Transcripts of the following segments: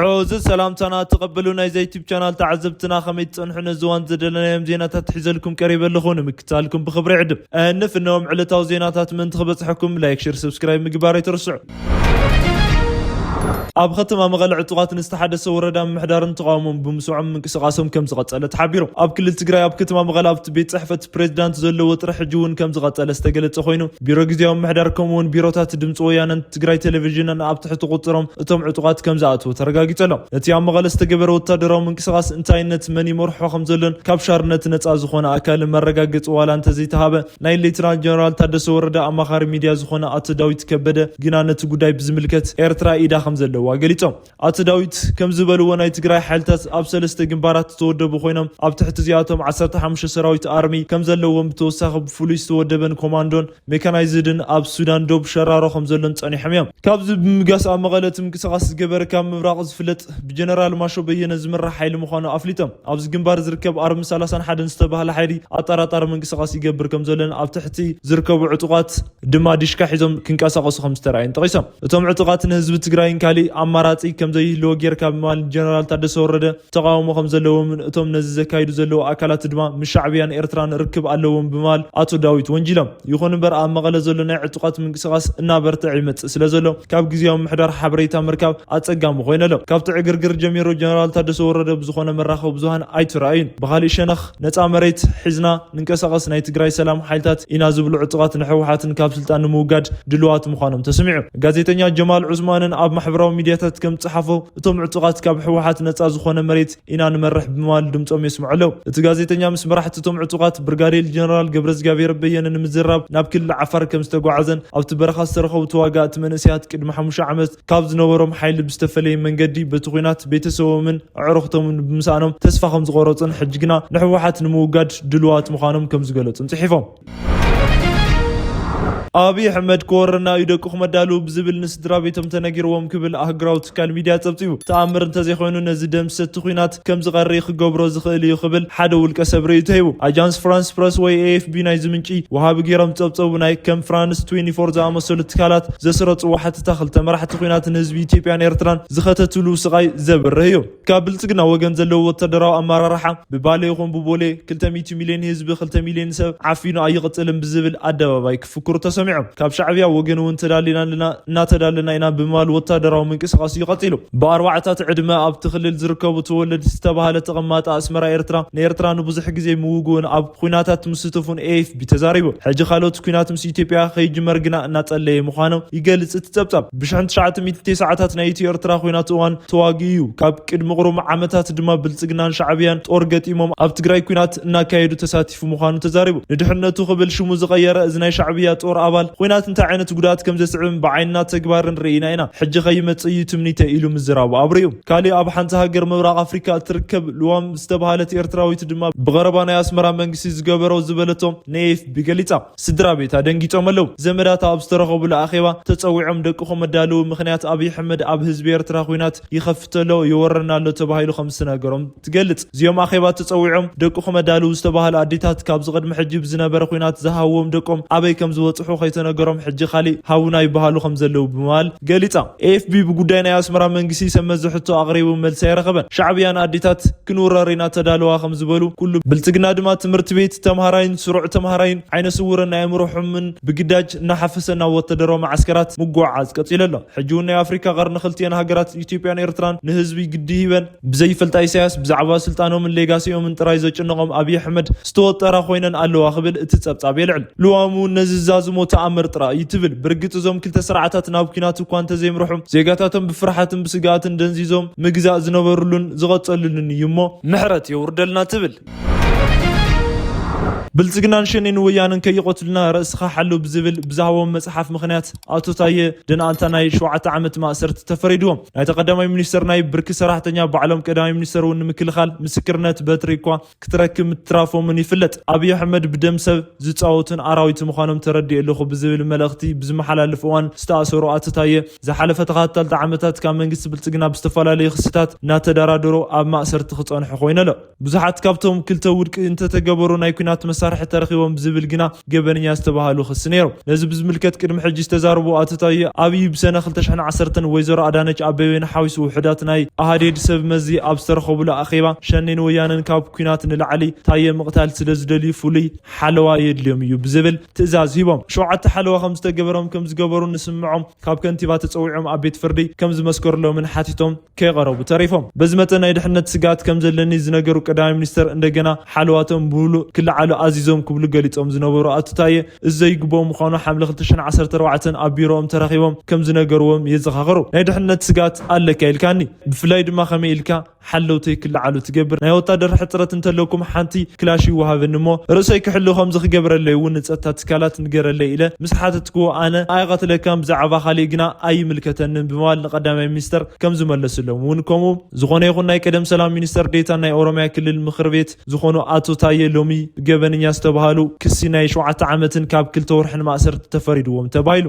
ዑዙ ሰላምታና ተቐበሉ ናይዛ ዩቲብ ቻናል ተዓዘብትና፣ ከመይ ትጸንሑ? ነዚ እዋን ዝደለናዮም ዜናታት ሒዘልኩም ቀሪበ ኣለኹ፣ ንምክታልኩም ብኽብሪ ዕድም። እንፍነዎም ዕለታዊ ዜናታት ምእንቲ ክበጽሐኩም ላይክ፣ ሼር፣ ሰብስክራይብ ምግባር ኣይትርስዑ። ኣብ ከተማ መቐለ ዕጡቓት ንዝተሓደሰ ወረዳ ምምሕዳርን ተቓውሞን ብምስዖም ምንቅስቓሶም ከም ዝቐጸለ ተሓቢሩ። ኣብ ክልል ትግራይ ኣብ ከተማ መቐለ ኣብቲ ቤት ጽሕፈት ፕሬዚዳንት ዘሎ ወጥሪ ሕጂ እውን ከም ዝቐጸለ ዝተገለጸ ኮይኑ፣ ቢሮ ግዜያዊ ምምሕዳር ከምኡ እውን ቢሮታት ድምፂ ወያነን ትግራይ ቴሌቪዥንን ኣብ ትሕቲ ቁፅሮም እቶም ዕጡቓት ከም ዝኣትዉ ተረጋጊጸ ኣሎ። ነቲ ኣብ መቐለ ዝተገበረ ወታደራዊ ምንቅስቓስ እንታይነት መን ይመርሖ ከም ዘሎን ካብ ሻርነት ነፃ ዝኾነ ኣካል መረጋገፂ ዋላ እንተዘይተሃበ፣ ናይ ሌተናል ጀነራል ታደሰ ወረደ ኣማኻሪ ሚድያ ዝኾነ ኣቶ ዳዊት ከበደ ግና ነቲ ጉዳይ ብዝምልከት ኤርትራ ኢዳ ከም ዘለዋ ገሊጾም። ኣቶ ዳዊት ከም ዝበልዎ፣ ናይ ትግራይ ሓይልታት ኣብ ሰለስተ ግንባራት ዝተወደቡ ኮይኖም፣ ኣብ ትሕቲ እዚኣቶም ዓሰርተ ሓሙሽተ ሰራዊት ኣርሚ ከም ዘለዎም፣ ብተወሳኺ ብፍሉይ ዝተወደበን ኮማንዶን ሜካናይዝድን ኣብ ሱዳን ዶብ ሸራሮ ከም ዘሎን ጸኒሖም እዮም። ካብዚ ብምብጋስ ኣብ መቐለ እቲ ምንቅስቓስ ዝገበረ ካብ ምብራቕ ዝፍለጥ ብጀነራል ማሾ በየነ ዝምራሕ ሓይሊ ምዃኑ ኣፍሊጦም። ኣብዚ ግንባር ዝርከብ ኣርሚ ሰላሳን ሓደን ዝተባህለ ሓይሊ ኣጠራጣሪ ምንቅስቓስ ይገብር ከም ዘሎን ኣብ ትሕቲ ዝርከቡ ዕጡቓት ድማ ዲሽካ ሒዞም ክንቀሳቐሱ ከም ዝተረኣዩን ጠቒሶም። እቶም ዕጡቓት ንህዝቢ ትግራይን ካሊእ ኣማራጺ ከም ዘይህልዎ ጌርካ ብምባል ጀነራል ታደሰ ወረደ ተቓውሞ ከም ዘለዎምን እቶም ነዚ ዘካይዱ ዘለዉ ኣካላት ድማ ምስ ሻዕብያን ኤርትራን ርክብ ኣለዎም ብምባል ኣቶ ዳዊት ወንጂሎም። ይኹን እምበር ኣብ መቐለ ዘሎ ናይ ዕጡቓት ምንቅስቓስ እናበርትዐ ይመጽእ ስለ ዘሎ ካብ ግዜያዊ ምምሕዳር ሓበሬታ ምርካብ ኣጸጋሚ ኮይኑ ኣሎ። ካብቲ ዕግርግር ጀሚሩ ጀነራል ታደሰ ወረደ ብዝኾነ መራኸቢ ብዙሃን ኣይተራእዩን። ብኻሊእ ሸነኽ ነጻ መሬት ሒዝና ንንቀሳቐስ፣ ናይ ትግራይ ሰላም ሓይልታት ኢና ዝብሉ ዕጡቓት ንህወሓትን ካብ ስልጣን ንምውጋድ ድልዋት ምዃኖም ተሰሚዑ። ጋዜጠኛ ጀማል ዑስማንን ኣብ ማሕበራዊ ሚድያታት ከም ዝጸሓፎ፣ እቶም ዕጡቓት ካብ ህወሓት ነጻ ዝኾነ መሬት ኢና ንመርሕ ብምባል ድምጾም የስምዑ ኣለዉ። እቲ ጋዜጠኛ ምስ መራሕቲ እቶም ዕጡቓት ብርጋዴር ጀነራል ገብረዝጋብሔር በየነ ንምዝራብ ናብ ክልል ዓፋር ከም ዝተጓዓዘን ኣብቲ በረኻ ዝተረኸቡ ተዋጋእቲ መንእሰያት ቅድሚ ሓሙሽተ ዓመት ካብ ዝነበሮም ሓይሊ ብዝተፈለየ መንገዲ በቲ ኲናት ቤተሰቦምን ኣዕሩኽቶምን ብምስኣኖም ተስፋ ከም ዝቖረጹን ሕጂ ግና ንህወሓት ንምውጋድ ድሉዋት ምዃኖም ከም ዝገለጹን ጽሒፎም። ኣብይ ኣሕመድ ክወረና እዩ ደቅኹም ኣዳልዉ ብዝብል ንስድራ ቤቶም ተነጊርዎም ክብል ኣህጉራዊ ትካል ሚድያ ጸብጺቡ። ተኣምር እንተዘይኮይኑ ነዚ ደምሰቲ ኲናት ከም ዝቐሪ ክገብሮ ዝኽእል እዩ ክብል ሓደ ውልቀ ሰብ ርእይቶ ሂቡ። ኣጃንስ ፍራንስ ፕረስ ወይ ኤ ኤፍ ቢ ናይዚ ምንጪ ወሃቢ ገይሮም ጸብጸቡ። ናይ ከም ፍራንስ ትዌንቲ ፎር ዝኣመሰሉ ትካላት ዘስረጽዎ ሓተታ ክልተ መራሕቲ ኲናት ንህዝቢ ኢትዮጵያን ኤርትራን ዝኸተትሉ ስቓይ ዘብርህ እዩ። ካብ ብልጽግና ወገን ዘለዉ ወታደራዊ ኣመራርሓ ብባሌ ይኹን ብቦሌ ክልተ ሚእቲ ሚልዮን ህዝቢ ክልተ ሚልዮን ሰብ ዓፊኑ ኣይቕጽልን ብዝብል ኣደባባይ ክፍክሩ ተሰሚዖም። ካብ ሻዕብያ ወገን እውን ተዳሊና ኣለና፣ እናተዳለና ኢና ብምባል ወታደራዊ ምንቅስቓስ እዩ ቀጺሉ። ብኣርባዕታት ዕድመ ኣብቲ ክልል ዝርከቡ ተወለድቲ ዝተባህለ ተቐማጢ ኣስመራ ኤርትራ ንኤርትራ ንብዙሕ ግዜ ምውግኡን ኣብ ኲናታት ምስታፉን ኤ ኤፍ ቢ ተዛሪቡ። ሕጂ ካልኦት ኲናት ምስ ኢትዮጵያ ከይጅመር ግና እናጸለየ ምዃኑ ይገልጽ እቲ ጸብጻብ። ብሽሕን ትሽዓተ ሚእትን ሰዓታት ናይ ኢትዮ ኤርትራ ኲናት እዋን ተዋጊኡ እዩ። ካብ ቅድሚ ቁሩብ ዓመታት ድማ ብልጽግናን ሻዕብያን ጦር ገጢሞም ኣብ ትግራይ ኲናት እናካየዱ ተሳቲፉ ምዃኑ ተዛሪቡ። ንድሕነቱ ክብል ሽሙ ዝቐየረ እዚ ናይ ሻዕብያ ጦር ኣባል ኲናት እንታይ ዓይነት ጉድኣት ከም ዘስዕብን ብዓይንና ተግባርን ርኢና ኢና። ሕጂ ከይመጽእ እዩ ትምኒተይ ኢሉ ምዝራቡ ኣብሪሁ። ካሊእ ኣብ ሓንቲ ሃገር ምብራቕ ኣፍሪካ እትርከብ ልዋም ዝተባህለት ኤርትራዊት ድማ ብቐረባ ናይ ኣስመራ መንግስቲ ዝገበሮ ዝበለቶ ንኤ ኤፍ ቢ ገሊጻ። ስድራ ቤታ ደንጊጾም ኣለዉ። ዘመዳታ ኣብ ዝተረኸቡሉ ኣኼባ ተጸዊዖም ደቅኹም ኣዳልዉ፣ ምኽንያት ኣብይ ኣሕመድ ኣብ ህዝቢ ኤርትራ ኲናት ይኸፍት ኣሎ፣ ይወረና ኣሎ ተባሂሉ ከም ዝተነገሮም ትገልጽ። እዚኦም ኣኼባ ተጸዊዖም ደቅኹም ኣዳልዉ ዝተባህሉ ኣዴታት ካብዚ ቅድሚ ሕጂ ብዝነበረ ኲናት ዝሃብዎም ደቆም ኣበይ ከም ዝበጽሑ ከይተነገሮም ሕጂ ካሊእ ሃቡና ይበሃሉ ከም ዘለዉ ብምባል ገሊጻ። ኤ ኤፍ ቢ ብጉዳይ ናይ ኣስመራ መንግስቲ ሰብ መዚ ሕቶ ኣቕሪቡ መልሲ ኣይረኸበን። ሻዕብያ ንኣዴታት ክንውረር ኢና ተዳለዋ ከም ዝበሉ ኩሉ ብልጽግና ድማ ትምህርቲ ቤት ተምሃራይን ስሩዕ ተምሃራይን ዓይነ ስውርን ናይ ኣእምሮ ሕሙምን ብግዳጅ እናሓፈሰ ናብ ወታደራዊ መዓስከራት ምጉዕዓዝ ቀጺሉ ኣሎ። ሕጂ እውን ናይ ኣፍሪካ ቀርኒ ክልቲኤን ሃገራት ኢትዮጵያን ኤርትራን ንህዝቢ ግዲ ሂበን ብዘይፈልጣ ኢሳያስ ብዛዕባ ስልጣኖምን ሌጋሲኦምን ጥራይ ዘጭንቖም ኣብይ ኣሕመድ ዝተወጠራ ኮይነን ኣለዋ ክብል እቲ ጸብጻብ የልዕል። ልዋም እውን ነዚ ዝዛዝሞ ተኣምር ጥራይ እዩ ትብል። ብርግጽ እዞም ክልተ ስርዓታት ናብ ኲናት እኳ እንተዘይምርሑ ዜጋታቶም ብፍርሓትን ብስግኣትን ደንዚዞም ምግዛእ ዝነበሩሉን ዝቐጸሉሉን እዩ እሞ ምሕረት የውርደልና ትብል። ብልጽግናን ሸኔን ወያነን ከይቐትሉና ርእስኻ ሓሉ ብዝብል ብዝሃቦም መጽሓፍ ምኽንያት ኣቶ ታየ ደንኣልታ ናይ ሸውዓተ ዓመት ማእሰርቲ ተፈሪድዎም። ናይታ ቀዳማይ ሚኒስተር ናይ ብርኪ ሰራሕተኛ ባዕሎም ቀዳማይ ሚኒስተር እውን ንምክልኻል ምስክርነት በትሪ እኳ ክትረክብ ምትራፎምን ይፍለጥ። ኣብይ ኣሕመድ ብደም ሰብ ዝጻወቱን ኣራዊት ምዃኖም ተረዲኤ ኣለኹ ብዝብል መልእኽቲ ብዝመሓላልፍ እዋን ዝተኣሰሩ ኣቶ ታየ ዝሓለፈ ተኸታተልቲ ዓመታት ካብ መንግስቲ ብልጽግና ብዝተፈላለዩ ክስታት እናተደራደሩ ኣብ ማእሰርቲ ክጸንሑ ኮይኑ ኣሎ። ብዙሓት ካብቶም ክልተ ውድቂ እንተተገበሩ ናይ ኲናት መሳርሒ ተረኺቦም ዝብል ግና ገበነኛ ዝተባሃሉ ክሲ ነይሩ። ነዚ ብዝምልከት ቅድሚ ሕጂ ዝተዛረቡ ኣቶ ታየ ኣብይ ብሰነ ክልተ ሽሕን ዓሰርተን ወይዘሮ ኣዳነች ኣቤቤን ሓዊሱ ውሑዳት ናይ ኣሃዴድ ሰብ መዚ ኣብ ዝተረኸቡሉ ኣኼባ ሸኔን ወያነን ካብ ኲናት ንላዕሊ ታየ ምቕታል ስለ ዝደልዩ ፍሉይ ሓለዋ የድልዮም እዩ ብዝብል ትእዛዝ ሂቦም። ሸውዓተ ሓለዋ ከም ዝተገበሮም ከም ዝገበሩ ንስምዖም ካብ ከንቲባ ተጸዊዖም ኣብ ቤት ፍርዲ ከም ዝመስከሩሎምን ሓቲቶም ከይቐረቡ ተሪፎም። በዚ መጠን ናይ ድሕነት ስግኣት ከም ዘለኒ ዝነገሩ ቀዳማይ ሚኒስተር እንደገና ሓለዋቶም ብምሉእ ክለዓሉ ኣዚዞም ክብሉ ገሊጾም ዝነበሩ ኣቶ ታየ እዚ ዘይግብኦ ምዃኑ ሓምለ ክልተ ሽሕን ዓሰርተ ኣርባዕተን ኣብ ቢሮኦም ተራኺቦም ከም ዝነገርዎም የዘኻኸሩ። ናይ ድሕነት ስግኣት ኣለካ ኢልካኒ፣ ብፍላይ ድማ ከመይ ኢልካ ሓለውተይ ክለዓሉ ትገብር? ናይ ወታደር ሕጽረት እንተለኩም ሓንቲ ክላሽ ይወሃበኒ እሞ ርእሰይ ክሕሉ ከምዚ ክገብረለይ እውን ንጸጥታ ትካላት ንገረለይ ኢለ ምስ ሓተትክዎ ኣነ ኣይቐትለካን ብዛዕባ ካልእ ግና ኣይምልከተንን ብምባል ንቀዳማይ ሚኒስተር ከም ዝመለስሎም እውን ከምኡ ዝኾነ ይኹን ናይ ቀደም ሰላም ሚኒስተር ዴታ ናይ ኦሮሚያ ክልል ምኽር ቤት ዝኾኑ ኣቶ ታየ ሎሚ ገበነኛ ዝተባሃሉ ክሲ ናይ ሸውዓተ ዓመትን ካብ ክልተ ወርሕን ማእሰርቲ ተፈሪድዎም ተባሂሉ።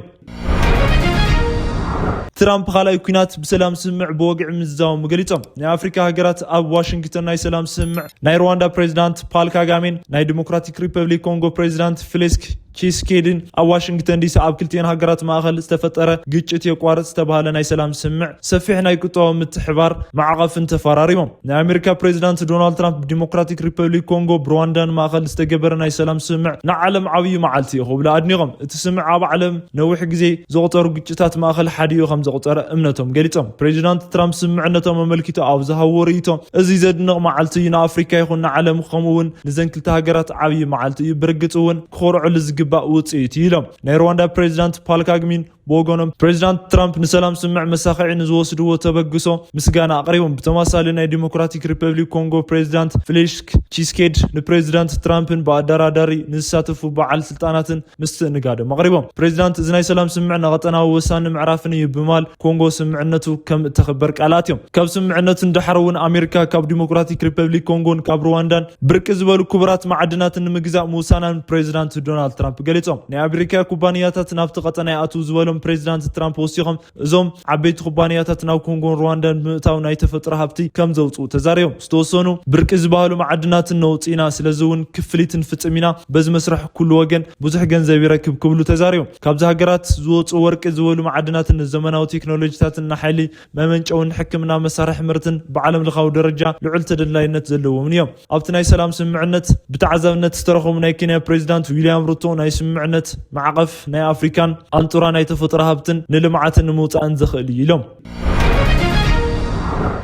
ትራምፕ ካልኣይ ኲናት ብሰላም ስምምዕ ብወግዒ ምዝዛዎም ገሊጾም። ናይ ኣፍሪካ ሃገራት ኣብ ዋሽንግተን ናይ ሰላም ስምምዕ ናይ ሩዋንዳ ፕሬዚዳንት ፓል ካጋሜን ናይ ዲሞክራቲክ ሪፐብሊክ ኮንጎ ፕሬዚዳንት ፌሊክስ ቺስኬድን ኣብ ዋሽንግተን ዲሲ ኣብ ክልቲኤን ሃገራት ማእኸል ዝተፈጠረ ግጭት የቋርጽ ዝተባሃለ ናይ ሰላም ስምምዕ ሰፊሕ ናይ ቁጠባዊ ምትሕባር ማዕቐፍን ተፈራሪሞም። ናይ ኣሜሪካ ፕሬዚዳንት ዶናልድ ትራምፕ ብዲሞክራቲክ ሪፐብሊክ ኮንጎ ብሩዋንዳን ማእኸል ዝተገበረ ናይ ሰላም ስምምዕ ንዓለም ዓብዪ መዓልቲ እዩ ክብሉ ኣድኒቖም። እቲ ስምምዕ ኣብ ዓለም ነዊሕ ግዜ ዘቑጸሩ ግጭታት ማእኸል ሓዲኡ ከም ዘቑጸረ እምነቶም ገሊጾም። ፕሬዚዳንት ትራምፕ ስምምዕነቶም ኣመልኪቱ ኣብ ዝሃብዎ ርእይቶ እዚ ዘድንቕ መዓልቲ እዩ ንኣፍሪካ ይኹን ንዓለም ከምኡ እውን ንዘን ክልተ ሃገራት ዓብዪ መዓልቲ እዩ። ብርግጽ እውን ክኾርዑሉ ዝግባእ ውፅኢት እዩ ኢሎም። ናይ ሩዋንዳ ፕሬዚዳንት ፓል ካግሚን ብወገኖም ፕሬዚዳንት ትራምፕ ንሰላም ስምምዕ መሳኽዒ ንዝወስድዎ ተበግሶ ምስጋና ኣቕሪቦም። ብተመሳሳሊ ናይ ዲሞክራቲክ ሪፐብሊክ ኮንጎ ፕሬዚዳንት ፌሊክስ ቺስኬድ ንፕሬዚዳንት ትራምፕን ብኣደራዳሪ ንዝሳተፉ በዓል ስልጣናትን ምስትእንጋዶም ኣቕሪቦም። ፕሬዚዳንት እዚ ናይ ሰላም ስምምዕ ንቐጠናዊ ወሳኒ ምዕራፍን እዩ ብምባል ኮንጎ ስምምዕነቱ ከም እተኽበር ቃል ኣትዮም። ካብ ስምምዕነቱ ንድሓር እውን ኣሜሪካ ካብ ዲሞክራቲክ ሪፐብሊክ ኮንጎን ካብ ሩዋንዳን ብርቂ ዝበሉ ክቡራት መዓድናትን ንምግዛእ ምውሳናን ፕሬዚዳንት ዶናልድ ትራምፕ ገሊጾም። ናይ ኣሜሪካ ኩባንያታት ናብቲ ቀጠና ይኣትዉ ዝበሎም ፕሬዚዳንት ትራምፕ ወሲኾም እዞም ዓበይቲ ኩባንያታት ናብ ኮንጎን ሩዋንዳን ብምእታው ናይ ተፈጥሮ ሃብቲ ከም ዘውፅኡ ተዛሪቦም። ዝተወሰኑ ብርቂ ዝበሃሉ መዓድናትን ነውፂ ኢና፣ ስለዚ እውን ክፍሊት ንፍፅም ኢና። በዚ መስርሕ ኩሉ ወገን ብዙሕ ገንዘብ ይረክብ ክብሉ ተዛሪቦም። ካብዚ ሃገራት ዝወፁ ወርቂ ዝበሉ መዓድናትን ዘመናዊ ቴክኖሎጂታትን ንሓይሊ መመንጨውን ሕክምና መሳርሒ ምርትን ብዓለም ለኻዊ ደረጃ ልዑል ተደላይነት ዘለዎምን እዮም። ኣብቲ ናይ ሰላም ስምምዕነት ብተዓዛብነት ዝተረኸቡ ናይ ኬንያ ፕሬዚዳንት ዊልያም ሩቶ ናይ ስምምዕነት ማዕቐፍ ናይ ኣፍሪካን ኣንጡራ ናይ ተፈጥሮ ሃብትን ንልምዓትን ንምውፃእን ዘኽእል እዩ ኢሎም።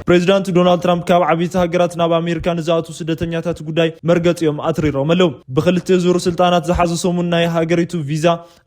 ፕሬዚዳንት ዶናልድ ትራምፕ ካብ ዓበይቲ ሃገራት ናብ ኣሜሪካ ንዝኣትዉ ስደተኛታት ጉዳይ መርገፂኦም ኣትሪሮም ኣለዉ። ብክልተ ዙር ስልጣናት ዝሓዘ ሰሙን ናይ ሃገሪቱ ቪዛ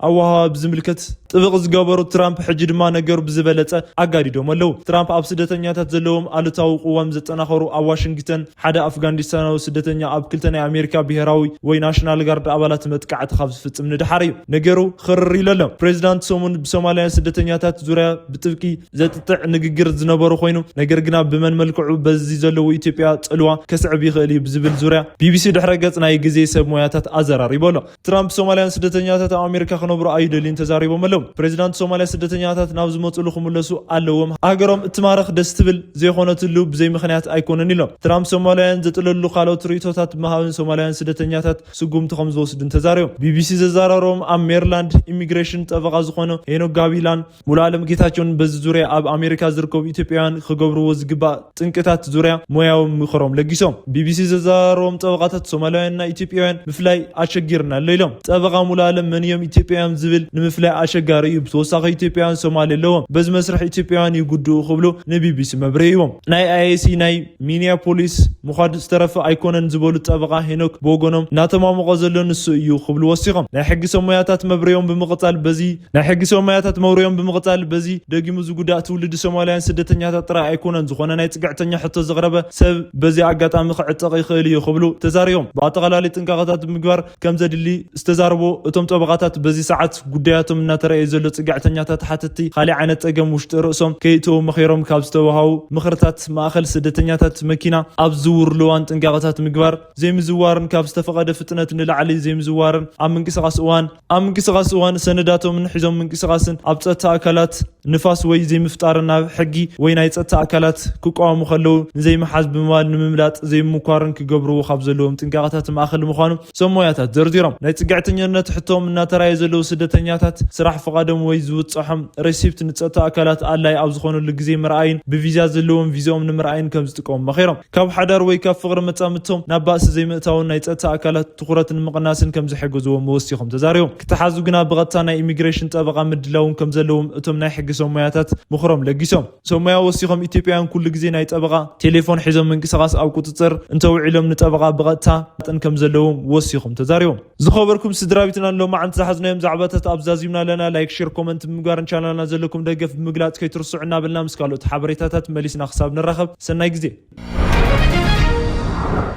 ኣወሃሃባ ብዝምልከት ጥብቕ ዝገበሩ ትራምፕ ሕጂ ድማ ነገሩ ብዝበለፀ ኣጋዲዶም ኣለዉ። ትራምፕ ኣብ ስደተኛታት ዘለዎም ኣሉታዊ ቅዋም ዘጠናኸሩ ኣብ ዋሽንግተን ሓደ ኣፍጋኒስታናዊ ስደተኛ ኣብ ክልተ ናይ ኣሜሪካ ብሄራዊ ወይ ናሽናል ጋርድ ኣባላት መጥቃዕቲ ካብ ዝፍፅም ንድሓር እዩ ነገሩ ክርር ኢሉ ኣሎ። ፕሬዚዳንት ሰሙን ብሶማልያን ስደተኛታት ዙርያ ብጥብቂ ዘጥጥዕ ንግግር ዝነበሩ ኮይኑ ነገር ግና ብመን መልክዑ በዚ ዘለዉ ኢትዮጵያ ፅልዋ ከስዕብ ይኽእል እዩ ብዝብል ዙርያ ቢቢሲ ድሕረ ገፅ ናይ ግዜ ሰብ ሞያታት ኣዘራሪቡ ኣሎ። ትራምፕ ሶማልያን ስደተኛታት ኣብ ኣሜሪካ ክነብሩ ኣይደልዩን ተዛሪቦም ኣለዉ። ፕሬዚዳንት ሶማልያ ስደተኛታት ናብ ዝመፅሉ ክምለሱ ኣለዎም። ሃገሮም እትማረኽ ደስ ትብል ዘይኮነትሉ ብዘይ ምኽንያት ኣይኮነን ኢሎም። ትራምፕ ሶማልያውያን ዘጥለሉ ካልኦት ርእይቶታት ብምሃብን ሶማልያውያን ስደተኛታት ስጉምቲ ከም ዝወስድን ተዛሪቦም። ቢቢሲ ዘዘራረቦም ኣብ ሜሪላንድ ኢሚግሬሽን ጠበቓ ዝኾነ ሄኖክ ጋቢላን ሙሉዓለም ጌታቸውን በዚ ዙርያ ኣብ ኣሜሪካ ዝርከቡ ኢትዮጵያውያን ክገብርዎ ዝግባእ ጥንቅታት ዙርያ ሞያዊ ምኽሮም ለጊሶም። ቢቢሲ ዘዘራረቦም ጠበቓታት ሶማልያውያንና ኢትዮጵያውያን ምፍላይ ኣሸጊርና ኣሎ ኢሎም። ጠበቓ ሙሉዓለም መን እዮም ኢትዮጵያውያን ዝብል ንምፍላይ ኣሸጋሪ እዩ። ብተወሳኺ ኢትዮጵያውያን ሶማሌ ኣለዎም። በዚ መስርሕ ኢትዮጵያውያን ይጉድኡ ክብሉ ንቢቢሲ መብርሂ ሂቦም። ናይ ኣይኤሲ ናይ ሚኒያፖሊስ ምዃድ ዝተረፈ ኣይኮነን ዝበሉ ጠበቓ ሄኖክ ብወገኖም እናተማሞቐ ዘሎ ንሱ እዩ ክብሉ ወሲኾም። ናይ ሕጊ ሰብ ሞያታት መብርሂኦም ብምቕጻል በዚ ናይ ሕጊ ሰብ ሞያታት መብርሂኦም ብምቕጻል በዚ ደጊሙ ዝጉዳእ ትውልዲ ሶማልያን ስደተኛታት ጥራይ ኣይኮነን፣ ዝኾነ ናይ ጽግዕተኛ ሕቶ ዘቕረበ ሰብ በዚ ኣጋጣሚ ክዕጠቕ ይኽእል እዩ ክብሉ ተዛሪቦም። ብኣጠቓላሊ ጥንቃቐታት ምግባር ከም ዘድሊ ዝተዛረቡ እቶም ጠበቓታት በዚ ሰዓት ጉዳያቶም እናተረኣየ ዘሎ ጽግዕተኛታት ሓተትቲ ካሊእ ዓይነት ጸገም ውሽጢ ርእሶም ከይእተዉ መኺሮም ካብ ዝተወሃቡ ምኽርታት ማእኸል ስደተኛታት መኪና ኣብ ዝውርሉ እዋን ጥንቃቐታት ምግባር ዘይምዝዋርን ካብ ዝተፈቐደ ፍጥነት ንላዕሊ ዘይምዝዋርን ኣብ ምንቅስቓስ እዋን ኣብ ምንቅስቓስ እዋን ሰነዳቶምን ሒዞም ምንቅስቓስን ኣብ ጸጥታ ኣካላት ንፋስ ወይ ዘይምፍጣርን ናብ ሕጊ ወይ ናይ ጸጥታ ኣካላት ክቃወሙ ከለዉ ንዘይምሓዝ ብምባል ንምምላጥ ዘይምኳርን ክገብርዎ ካብ ዘለዎም ጥንቃቐታት ማእኸል ምዃኑ ሰሞያታት ዘርዚሮም። ናይ ጽግዕተኛነት ሕቶም እናተራየ ዘለዉ ስደተኛታት ስራሕ ፍቓዶም ወይ ዝውጽሖም ሬሲፕት ንጸጥታ ኣካላት ኣድላይ ኣብ ዝኾነሉ ግዜ ምርኣይን ብቪዛ ዘለዎም ቪዛኦም ንምርኣይን ከም ዝጥቀሙ መኺሮም። ካብ ሓዳር ወይ ካብ ፍቕሪ መጻምድቶም ናብ ባእሲ ዘይምእታውን ናይ ጸጥታ ኣካላት ትኹረት ንምቕናስን ከም ዝሕግዝዎም ወሲኾም ተዛሪቦም። ክተሓዙ ግና ብቐጥታ ናይ ኢሚግሬሽን ጠበቓ ምድላውን ከም ዘለዎም እቶም ናይ ሕጊ ሰሞያታት ምኽሮም ለጊሶም። ሰሞያ ወሲኾም ኢትዮጵያውያን ኩሉ ግዜ ናይ ጠበቓ ቴሌፎን ሒዞም ምንቅስቓስ ኣብ ቁጽጽር እንተውዒሎም ንጠበቓ ብቐጥታ ጥን ከም ዘለዎም ወሲኾም ተዛሪቦም። ዝኸበርኩም ስድራ ቤትና ሎማዓንቲ ዝሓዝናዮም ዛዕባታት ኣብ ዛዚምና ኣለና። ላይክ፣ ሼር፣ ኮመንት ብምግባርን ቻናልና ዘለኩም ደገፍ ብምግላጽ ከይትርስዑ እናበልና ምስ ካልኦት ሓበሬታታት መሊስና ክሳብ ንራኸብ ሰናይ ግዜ።